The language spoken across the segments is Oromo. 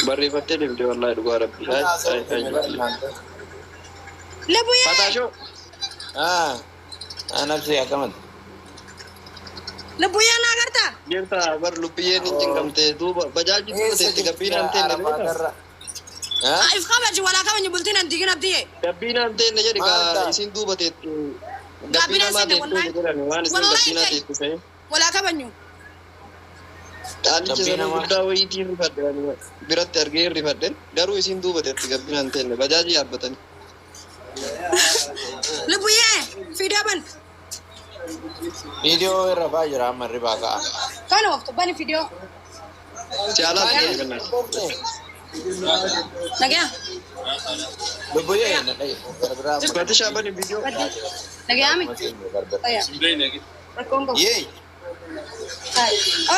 Barreeffattee deemte wallaahi dhugaa rabbi. Ay ay ay. Lubbuyee. Fataashoo. Ah, nafsi akkamati. Lubbuyee na agartaa? Jirta bar lubbiyyeen hin cinqamte duuba bajaajii duuba teetti gabbiinaan teenne beektaa? If kabaji walaa kabaji bultiin an digin abdiye. Gabbiinaan teenne jedhi Maal kaa ta'a? isiin duuba teetti. Gabbinaan Gabbiinaa maa seenne teettu wallahi. jedhan waan isin Wallahi gabbiinaa ta'e. teettu sa'e. Walaa kabanyu. Qaalicha Gabbiina sanuu maal? guddaa wayiitiin rifadhe ani biratti argee hin rifadhe garuu isiin duuba teetti gabbiinaan teenne bajaajii yaabbatani. Lubbuyee fiidoo ban. Viidiyoo irra baa jira amma ribaa ka'a. Kana waqtu bani fiidoo. Si alaa fi kennan. Nagaya. Lubbuyyee na dhaye. Garbiraa. Fatishaa bani viidiyoo. Nagaya mi. Aya. Rakkoon qabu. Yee.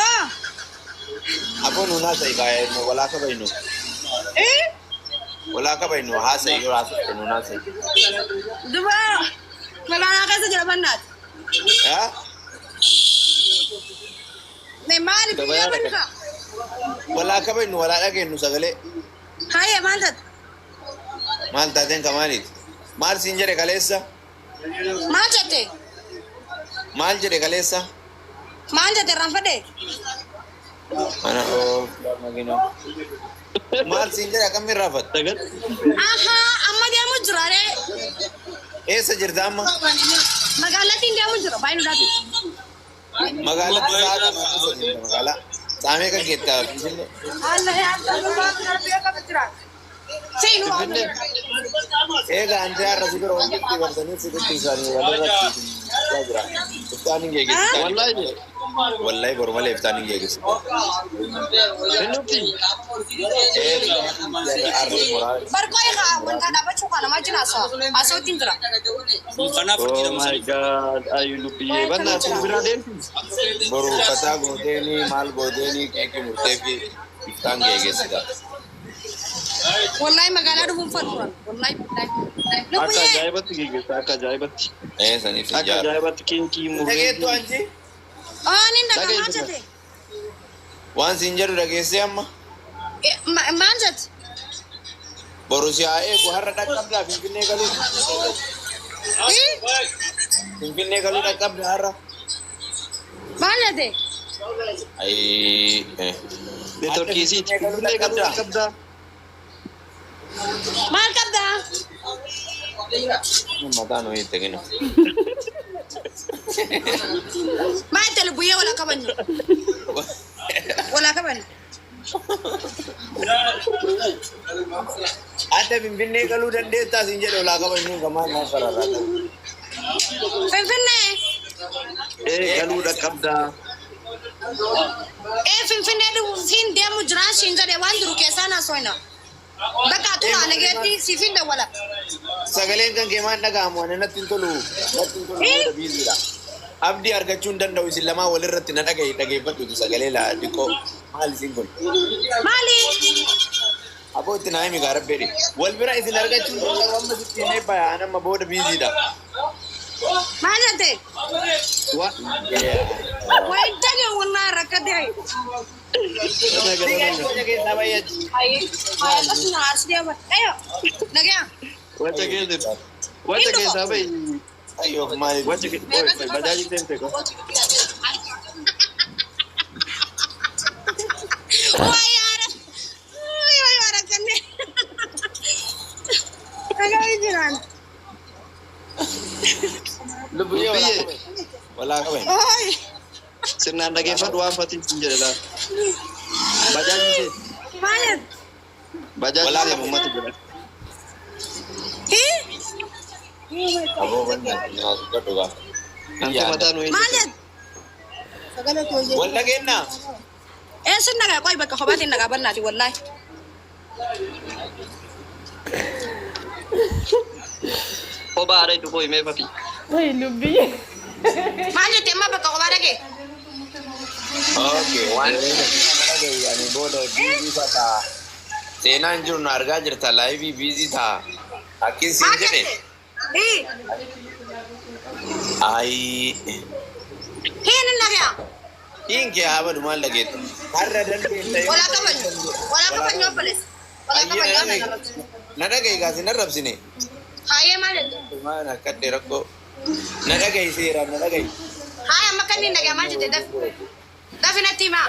Ah. Aboo nuun haasa'i kaa'ee walaa kabaynu. Eh. Walaa kabaynu haasa'i yoo haasa'e nuun haasa'i. Duba. Magaalaa keessa jira bannaati. Haa? Mee maali fiidoo bani kaa? Walaa kabaynu walaa dhageenyu sagalee. Haye maal taate? Maal taateen kamaaliiti? Maal siin jedhe kaleessa? Maal jette? Maal jedhe kaleessa? Maal jette irraanfadhe? Mana oo magina. Maal siin jedhe akkamiin raafatte? Dagat. Ahaa amma deemu jira ree. Eessa jirta amma? Magaalattiin deemu jira baay'ee nu dhaabbi. Magaalatti sa'a kana eessa jirta magaalaa? Saamee kan keettaa Finfinnee. Finfinnee. Eega anti har'a si bira walitti bartanii si dubbisanii walirratti jira. Iftaan hin geeggessi. Wallaahi jedhe. Wallahi boru malee iftaan hin geeggessi. Hin dhufti. Barqoo egaa wanta dhaabbachuu kana maal jina haasawaa? Haasawatti jira. Kanaaf Oh jedhamu my god ayi lubbiyyee bannaa sun biraa deemti. Boru uffataa gooteenii maal gooteenii keekii murtee fi iftaan geeggeessita. Wallahi magaalaa dhufuun fadhu turan. Wallahi billahi. Akka Lubbuyyee ajaa'ibatti geeggeessa akka ajaa'ibatti. Ee saniif Akka ijaara. ajaa'ibatti keekii muree. Dhageettu anchi aan hin dhagaa maal Dhageessisa. jette? waan siin jedhu dhageessee amma Maal jette? boru si haa eegu har'a dhaqqabdaa Finfinnee galuu Finfinnee galuu dhaqqabdaa har'a. Maal jette? Ayii. Neetworkii isiiti. Finfinnee galuu dhaqqabdaa. Maal qabdaa? Mataa nuyi itti kennu. Maal jette lubbuyyee walaa kabanyu? Walaa kabanyu. Adda Finfinnee galuu dandeettaa siin jedhe olaa qabanyuu gamaa naa fararraa. Finfinnee. Ee galuu dhaqqabdaa. Ee Finfinnee dhufuun deemu jiraan siin jedhe waan jiru keessaa na soina. Bakka tura nageetti siif hin dawwala. Sagaleen kan kee maal dhaga'amu ani natti hin tolu natti hin tolu booda biiziidha. Abdii argachuu hin danda'u isin lamaa walirratti na dhagahi dhageeffadhuuti sagalee laa xiqqoo maal isin kun. Maali? Aboo itti naa himi gaa rabbeedhi. Wal bira isin argachuu hin danda'u amma sitti himee baya an amma booda biiziidha. Maal jette? Wa. Wayi dhagee wallaahi rakkate. Keessaa bayyatti. Akkasuma as deema. Ayo nagaa. Wacha keessa. Wacha keessaa bahi. Ayyoo maali? Wacha keessa. Bajaajii seente ko. Wayi haara. Wayi wayi rakkate. Nagaa jiraan. Lubbuyyee Lubbiyyee. walaa qabe. Oyi. Sirnaan dhageeffadhu waan fatiin siin jedhe laa. Bajaajii seente. Maal jette? Bajaajii Walaa seente qabe. uummata jira. Hii? Aboo banna nyaatu gadhu gaa. Ante mataa nuyi. Maal jette? Wal dhageenna. Eessin nagaa qoy bakka kophaatiin nagaa bannaati wallaahi. Kophaa haadha itti qoyi mee fatii. Wai lubbiyyee. Maal jette amma bakka kophaa dhagee? Okay, waan dhagahi ani booda biizii fataa. Seenaan jiru na argaa jirta laayivii biizii ta'a. Akkin siin Maal jedhe. jette? Hii? Ayii. Hii ni nagaa. Hiin kee haa badu maal dhageetta? Har'a dandeetta. Walaa kabanyu. Walaa kabanyu. arrabsine obboleessa. Walaa Ayyee kabajnu na waan dhagahi. arrabsine. Na dhagahi gaasi na arrabsine. Haayee maal jette? Maal akkadhe rakkoo. Na dhagahi seeraan na dhagahi. Haaya amma kan inni dhaga'a maal jette dafi. Dafi natti himaa.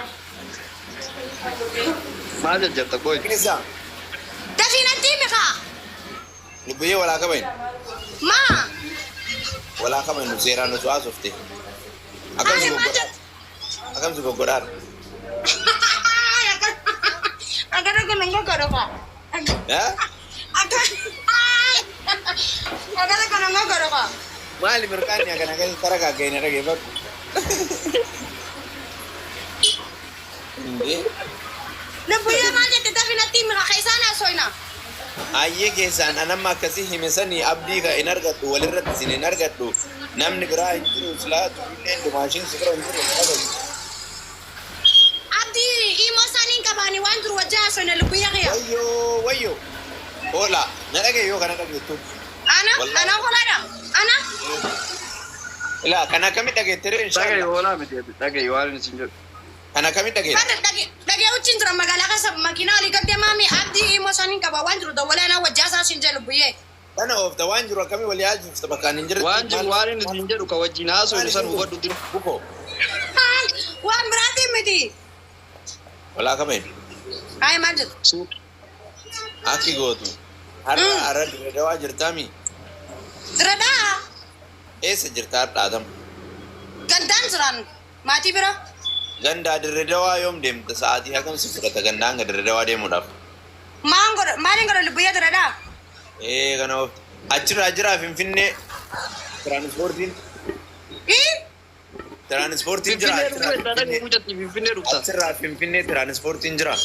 Maal jajjarta qoy? Keessa Dafi natti himi kaa. lubbuyyee walaa kabajnu. Maa. Walaa kabajnu seeraan osoo haasofte. Akkam si Haaya maal goggodhaa? jette? Akkam si goggodhaan? Akkana kun hin goggodhu kaa. Eh? Akkana kun hin goggodhu kaa. Maali mirqaanni akkana akkasii tara kaakkee na dhageeffadhu. Indee. Lubbuyyee maal jette dafi natti himi kaa isaan haasoyna. Ayyee keessaan anamma akkasii hime sanii abdii ka hin argadhu walirratti isin hin argadhu namni biraa hin jiru silaa turillee dumaashin si bira hin jiru hin dhagahu. Abdii imoo isaanii hin qabaani waan jiru wajjin haasoyna lubbuyyee kiyya. Wayyoo wayyoo. Oola na dhagaye yoo kana dhageettu. Ana Wallahi. ana holaadha. Ana Ilaa kana akkamitti dhageette ree Dhagahi inshallah. hoolaa miti dhagahi waan inni sin jedhu. Kana akkamitti dhageette? Barra dhagee uchiin jira magaalaa keessa makiinaa olii gad deemaami abdii imoo isaanii hin qaba waan jiru dawwalee anaa wajjin haasaa siin jedhe lubbuyyee. Kana oofta waan jiru akkamii walii haasofta bakka ani hin jirretti. Waan jiru waan inni sin jedhu ka wajjin haasofnu san hubadhu dura. Bukoo. Waan biraatiin miti. Walaa kabajnu. Haaya maal jettu? Akki gootu. Har'a har'a Dirredawaa jirtaami? Diradhaa Eessa jirta har'aatam? gandaan jiraan maatii bira. Gandaa Dirredawaa yoom deemta? Sa'aatii hagam si fudhata gandaa hanga Dirredawaa deemuudhaaf? Maan godha maaliin godha lubbuyyee diradhaa? Ee kana oofta. Achirraa jiraa Finfinnee. Tiraanispoortiin. Ii Tiraanispoortiin jira. Finfinnee dhufuu Achirraa edda dhagahi Finfinnee. mucatti Finfinnee dhufta. Achirraa Finfinnee tiraanispoortiin jira.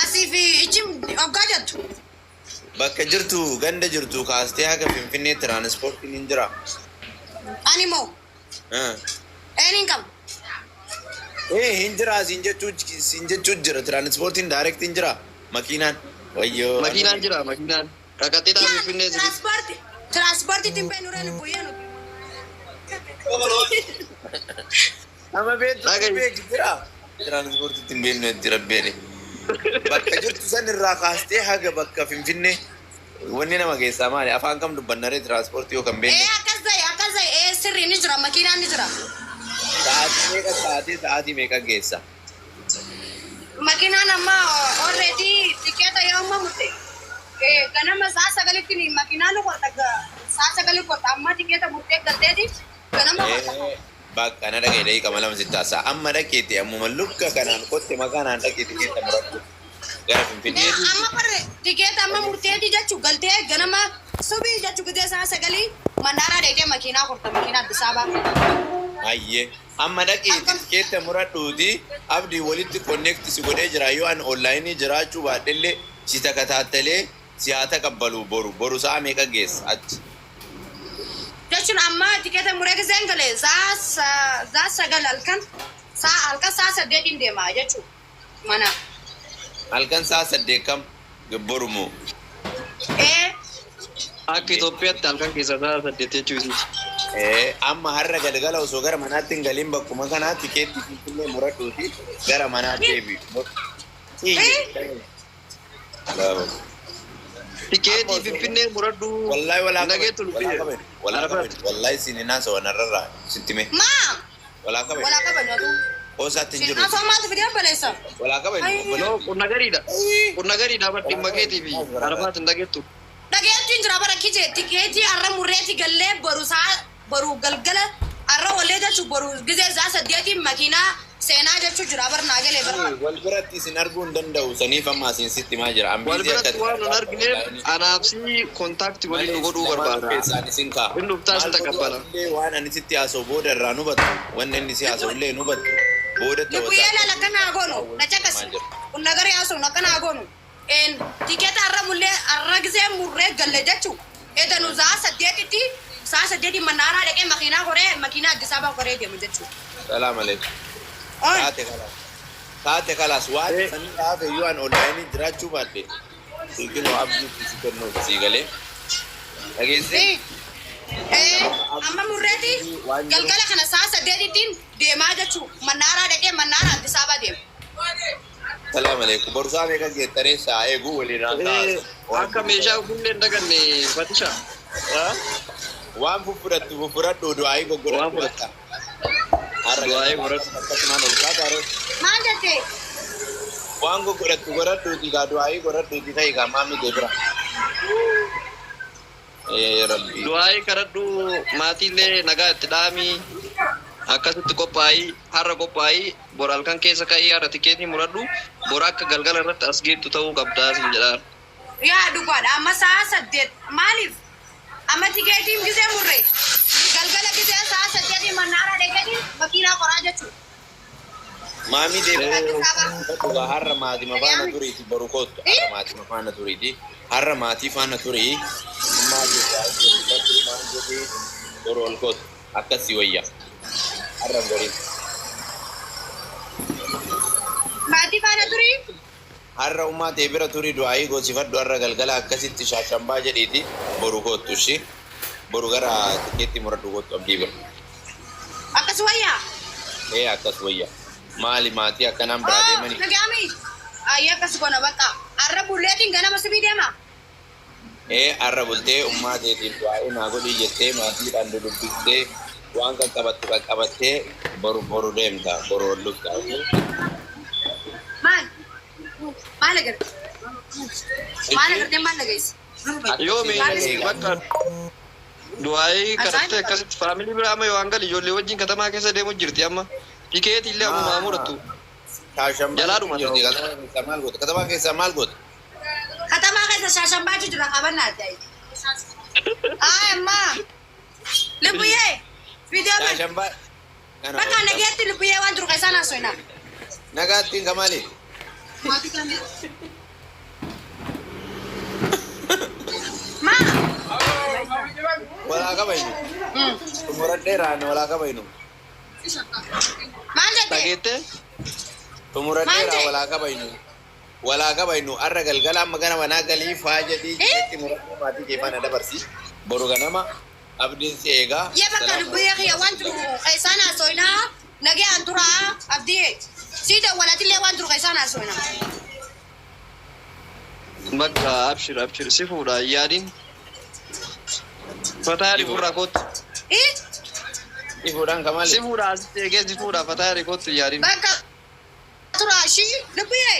Asii fi ichi hoggaa jettu. Bakka jirtu ganda jirtu kaastee haga Finfinnee tiraanispoortiin hin jira. Ani moo eenyu hin qabu. Ee hin jira siin jechuu jira tiraanispoortiin direct hin jira makiinaan. Wayyoo. Makiinaan jira makiinaan. Kakatee Finfinnee si. Tiraanspoortii tiraanspoortiitiin beenu ree lubbuyyee nuti. Nama beektu Dhagahi. beeku jira. Tiraanispoortiitti hin beeknu itti rabbeedhe. Bakka jirtu san irraa kaastee haga bakka Finfinnee wanni nama keessaa maali? Afaan kam dubbannaree tiraanspoortii yoo kan beekne? Ee akkas ta'e akkas ta'e ee sirrii ni jira makiinaan ni jira. Sa'aatii meeqa sa'aatii meeqa geessa? Makiinaan amma already tikeeta yoo amma murte ganama sa'a sagalitti ni makiinaan qorta sa'a sagalii qorta amma tikeeta murtee galteeti ganama qorta. Bakka na dhagaye daqiiqa lama sitti haasa'a. Amma dhaqeeti ammuma lukka kanaan kotte makaanaan dhaqeeti keessa muradhu. Gara Finfinnee. Amma barre tikeeta amma murteeti jechuu galtee ganama subii jechuu gidee sa'a sagalii mandaaraa deetee makiinaa qorta makiinaa Addis Ababaa. Ayyee. Amma dhaqeeti tikeeta muradhuuti abdii walitti connect si godhee jira yoo an onlaayinii jiraachuu baadhellee si takataattalee si haa taqabbalu boru boru sa'a meeqa geessa achi. Jechuun amma tikeeta muree giseen galee sa'a sagal halkan sa'a halkan sa'a saddeetiin deema jechuun mana. Halkan sa'a saddeet kam boru moo? Ee Akka Itoophiyaatti halkan keessa sa'a saddeet jechuu isiiti. Ee amma har'a galgala osoo gara manaatti hin galiin bakkuma kanaa tikeetti Finfinnee muradhuuti gara manaa deebi'u. Tikeetii Finfinnee muradhu. Wallahi walaa Nageettu kabaju. lubbiyyee. Walaa kabaju. Wallahi siin hin haasawaa narrarraa sitti mee. Maa Walaa kabaju. walaa kabaju atu. Qoosaatti hin jiru. Haasawaa maaltu fidee obboleessa? Walaa kabaju. No, qonna gariidha. Qonna gariidha bar dhimma keetii fi Arafaat hin dhageettu. Dhageettu hin jira bara kije tikeetii har'a murreeti gallee boru saa boru galgala har'a wallee jechuun boru gizee saa saddeetiin makiinaa seenaa jechuu jira bar naa galee bara. Wal biratti isin arguu hin danda'u saniif amma asiin sitti himaa jira. Wal biratti waan nun argineef anaaf si contact waliin nu godhuu barbaada. Keessaan isin kaa. Inni dhuftaa si taqabbala. Waan ani sitti haasa'u booda irraa nu hubattu. Wanni inni si haasa'u illee nu hubattu. Booda Lubbuyyee laala akkanaa goonu na caqasi. Kun nagarii haasa'u akkanaa goonu. Een tikeeta har'a mullee har'a gizee murree galle jechuu. Edanu saa saddeetitti saa saddeetiin mannaaraa dhaqee makiinaa koree makiinaa Addis Ababaa koree deemu jechuudha. Salaam alaikum. Taate kalaas. Taate kalaas waan sanii hafe yoo an onlaayinii jiraachuu baadhe. Silkinoo abdii si kennuuf sii galee. Dhageessee? Amma murreeti galgala kana saa saddeetittiin deemaa jechuu mannaaraa dhaqee mannaaraa Addis Ababaa deema. Salaam alaikum. Boru sa'a meeqa geettaree sa'a eeguu waliin haa taasisu. Akka meeshaa hullee hin daganne fatisha. Waan fuffurattu fuffuradhu du'aayii Waan goggodhadhu. fudhatta. Har'a Du'aayii godhadhu. Akkasumaan ol kaataa Maal jette? waan goggodhattu godhadhuuti gaa du'aayii godhadhuuti ta'e gaa maamni kee bira. Ee Rabbi. Du'aayii kadhadhu maatiillee nagaa itti dhaamii akkasitti qophaa'ii har'a qophaa'ii bor halkan keessa ka'ii har'a tikeetii muradhu bor akka galgala irratti as geettu ta'uu qabdaa sin jedhaan. Yaa dhugaadha. Amma sa'a 8 maaliif? Amma tikeetiin gisee murre galgala gisee sa'a 8 mannaara dhaqanii makiinaa qoraa jechuudha. Maamii deebi'aa. Addis Ababa. Dhugaa har'a maatima faana turiiti boru kottu. Har'a maatima faana turiiti. Har'a maatii faana turii. Maatii maal jedhee boru ol kottu. Akkasii wayya. Har'a goriin. Maatii faana turii? Har'a ummaa ta'e bira turii du'aayii goosifadhu har'a galgala akkasitti shaashambaa jedhiiti boru kottu ishee. Boru gara tikeetti muradhu kottu abdii bira. Akkas wayyaa? Ee akkas wayya. Maali maatii akkanaan biraa deemanii? Nagaami. Ayyi akkas goona bakka. Har'a bulleetiin ganama sibii deema. Ee har'a bultee ummaa teetiif du'aayii naa godhii jettee maatiidhaan dudubbistee waan qaqqabattu qaqqabattee boru boru deemta boru ol dhufta. Maal? Maal agarte? Maal agartee maal dhageesse? Yoo mee bakka du'aayii kadhattee akkasitti faamilii biraa amma yoo hangal ijoollee wajjin katamaa keessa deemu jirti amma tikeetii illee ammumaa murattu. Shaashambaa Jalaadhuma jirti katamaa keessaa maal goota? Katamaa keessaa maal goota? Katamaa keessa shaashambaa jira qabannaati. Ay amma. Lubbuyee. Viidiyoo ban. Shaashambaa. Kana Bakka nageetti lubbuyee waan jiru keessaan haasofna. Nagaattiin kamaali? Maa? Walaa qabaynu. Xumuradheeraan walaa qabaynu. Maal jette? Dhageettee? Xumuradheeraa Maal walaa qabaynu. Walaa qabaynu har'a galgala amma gara manaa galii faa jedhii jetti muradhee maatii kee faana dabarsi. Boru ganama abdiin si eegaa. Yee bakka lubbuyee kiyya waan jiru keessaan haasofna. Nagee an turaa abdii. Sii dawwalatillee waan jiru keessaan haasofna. Bakka abshir abshir si fuudha yaadin. Fataarii gurraa kottu. Eh? Ifuudhaan kamaali? Si fuudha asitti eegee si fuudha fataarii kottu yaadin. Bakka turaa ishii lubbuyee.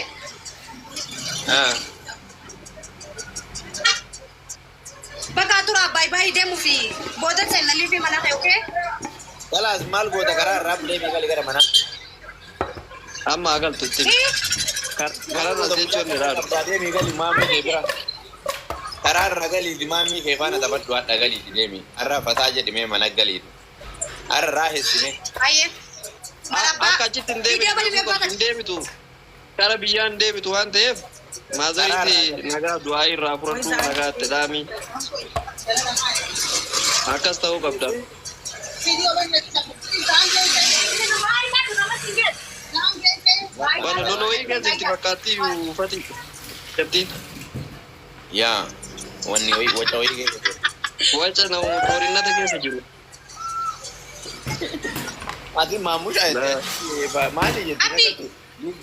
Bakka turaa baay'ee baay'ee deemuu fi booda seenalii fi mana kee okee? Kalaas maal goota karaa irraa deemee gali gara manaa. Amma agaltu itti. Eh? Kararra jechuun ni raadu. Deemii gali maammii kee bira. Karaa irra galiiti maammii kee faana taphadhu hadha galiiti deemi. Har'a fataa jedhimee mana galiiti. Har'a raahessime. Ayyee. Marabbaa. Akka achitti hin Viidiyoo bali deebitu beekaa hin deebitu. Kara biyyaa hin deebitu waan ta'eef maazariitti nagaa du'aa irraa fudhadhu nagaa itti dhaami. Akkas ta'uu qabda. Waan lola wayii keessa itti fakkaatti uffati. Jabtiin. Yaa wanni wayii waca wayii keessa jiru. Waca nama xoorinata keessa jiru. Ati maamusha maali jetti? Abdi.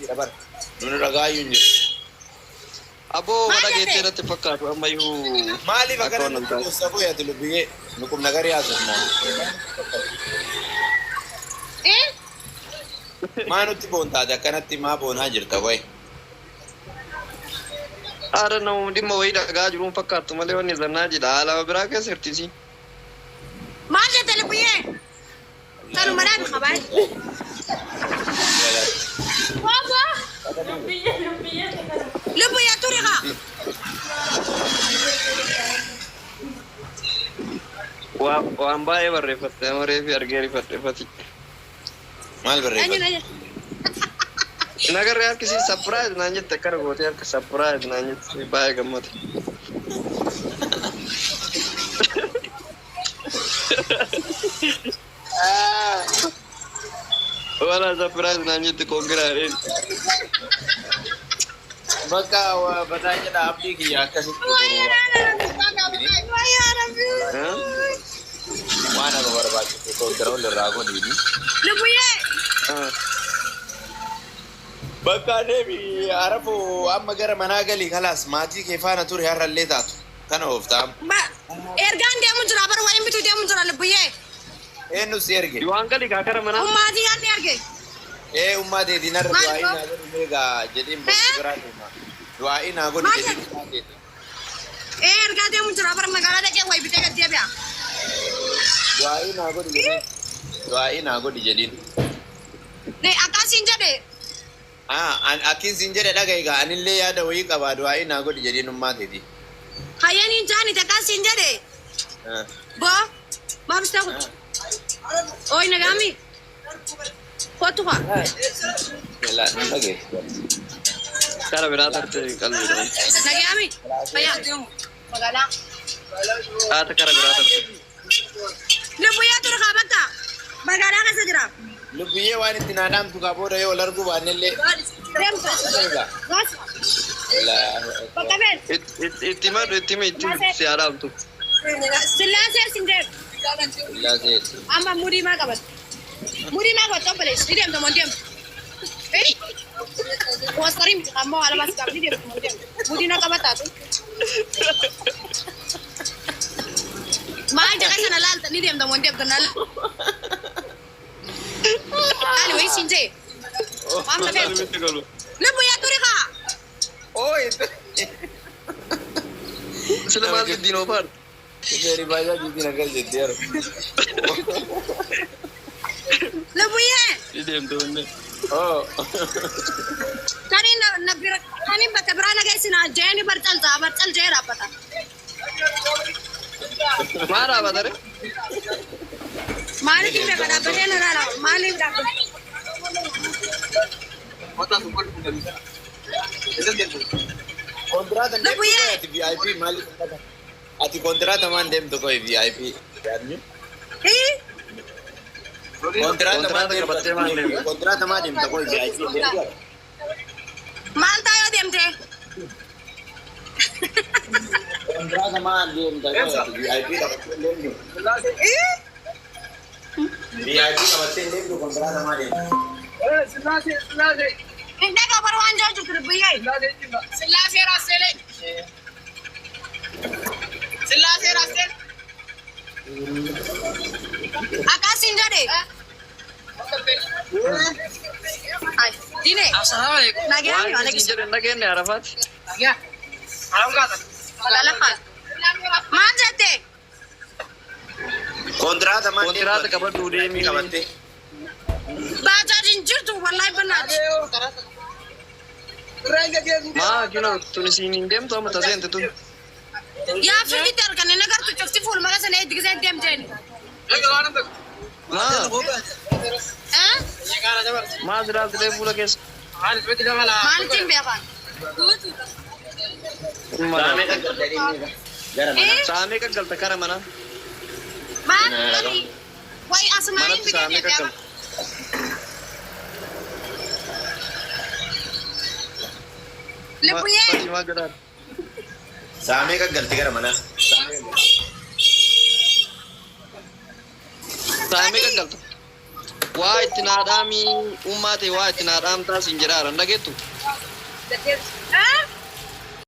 Jira bara. Nuni dhagaayyuu hin jiru. Aboo Maal mana jette? geettee natti fakkaatu ammayyuu. Maaliif Akka akkana waan nutti hin taane. gosa qoyati lubbiyee nuqum nagarii haasofna. Eh? Maa nutti boontaate akkanatti maa boonaa jirta wayi. Haadha nama dhimma wayii dhagaa jiruun fakkaattu malee wanni zannaa jedha. Haala biraa keessa hirtisi. Maal jette lubbuyee? Tanuma dhaan qabaa. Lubbuyee turi haa. Waan baay'ee barreeffatte nama reefi argee rifadhe fati. Maal Eenyu barreeffate? na jette? Nagarree harkisii surprise naan jette akkana gootee harka surprise naan jette baay'ee gammade. Wala surprise naan jette koongiraadheen. Bakka bataa jedha abdii kiyya akkasitti Wayyaa Rabbi. waan nama barbaachisu control irraa godhiini. Lubbuyee. Bakka deemi Arafoo, amma gara manaa gali, kalaas maatii kee faana ture har'allee taatu. Kana ooftaam. Ergaan deemu jira bar, wayin bituu deemu jira lubbuyyee. Eenyu si erge? Waan gali kaa kara manaa. Ummaatii yaadni erge. Ee, ummaa teetiin har'a Maal du'aa'ii boo? naa godhi meegaa jedhiin Ee? boru biraa deema. Du'aa'ii naa godhi Maal jedhiin jedhu? ummaa teetiin. Ee, ergaa deemu jira bar, magaalaa dhaqee wayi bitee gad deebi'a. Du'aa'ii naa godhi jedhiin. Du'aa'ii naa godhi jedhiin. Ne akkasiin jedhe. Ah, an akkin siin jedhe dhaga'i gaa, anillee yaada wayii qabaa, du'aa'ii naa godhi jedhiin ummaa teetiin. Hayyaniin jaanite akkasiin jedhe. Ah. Boo maaf isa kutu. Ooy nagaami. Kootu haa. Bismillah, nan dhageessu. Kara biraa tarte qalbiidhaan. Nagaami. Fayyaa. Magaalaa. Haata kara biraa tarte. Lubbuyyee ture kaa bakka. Magaalaa keessa jira. Lubbiyyee, waan itti naa dhaamtu kaa booda yoo wal arguu baannellee. Deemtu. Egaa. Gaas. Allahu akbar. Bakka been. Itti himadhu, itti himi, itti si haa dhaamtu. Sillaasee sin deemu. Sillaasee. Amma mudii maa qabatu? Mudii maa qabatu obboleessi? Ni deemta moo hin deemtu? Eh? Poostarii miti ammoo alabaas qaba. Ni deemta moo hin deemtu? Mudii na qabataatu. Maal jedha sana laalta, ni deemta moo hin deemtu? Na laali wayii siin jee. Waan lafee. Lubbu yaa turi kaa. Ooy. Sila maal ittiin oofaan? Seeri baay'ee jiitiin akkas jettee yeroo. Lubbuyyee. Ni deemtu inni. Oo. Kaniin na bira kaniin bakka biraa na geessina jeeni barcal ta'a barcal jee dhaabbata. Maa dhaabata ree? Maaliif hin beeka dhaabbatee na laala, maaliif dhaabbata? Kontiraata deemtu Lubbuyyee. koo ati VIP maaliif uffata? Ati kontiraata maan deemtu koo VIP? Yaadni? Hii? Kontiraata maan Kontiraata qabattee maal deemtu? deemta? Kontiraata maa deemta koo VIP? Maal ta'a yoo deemte? Kontiraata maa deemta koo ati VIP qabattee deemtu? Hii? VIP qabattee deemtu, kontiraata maa deemtu? Hin dhagaa bara waan jiru jirtu lubbuyyee. Sillaasee Raasseelee. Sillaasee Raasseelee. Akkasiin jedhe. Ay, Dine. Nagaan Waan isin jedhe hin dhageenye Arafaati. Magaalaa Maal jette? Kontiraata maa deemtu? Kontiraata qabadhuu deemii. Qabattee. Baajaajiin jirtu wallahi bannaati. Maa kino tun isiin hin deemtu amma taseente tun. Yaa firditti arganne nagartu cufti fuuluma keessa na eeggisee deemteen. Maa Eh? maa silaaltitee fuula keessa. Maalittiin beekan? Saamee dhaggaltanii gara manaa. Eh? Saamee gaggalta kara manaa. Maal? Wayi asumaaniin Manatti bitee saamee deemtee. gaggalta. Lubbuyyee. Fatii maal jedhaan? Saamee gaggalti gara manaa. Saamee gaggalti. Saamee gaggalta. Waa itti naa dhaamii, ummaa ta'e waa itti naa dhaamtaa siin jedhaara hin dhageettu. Eh?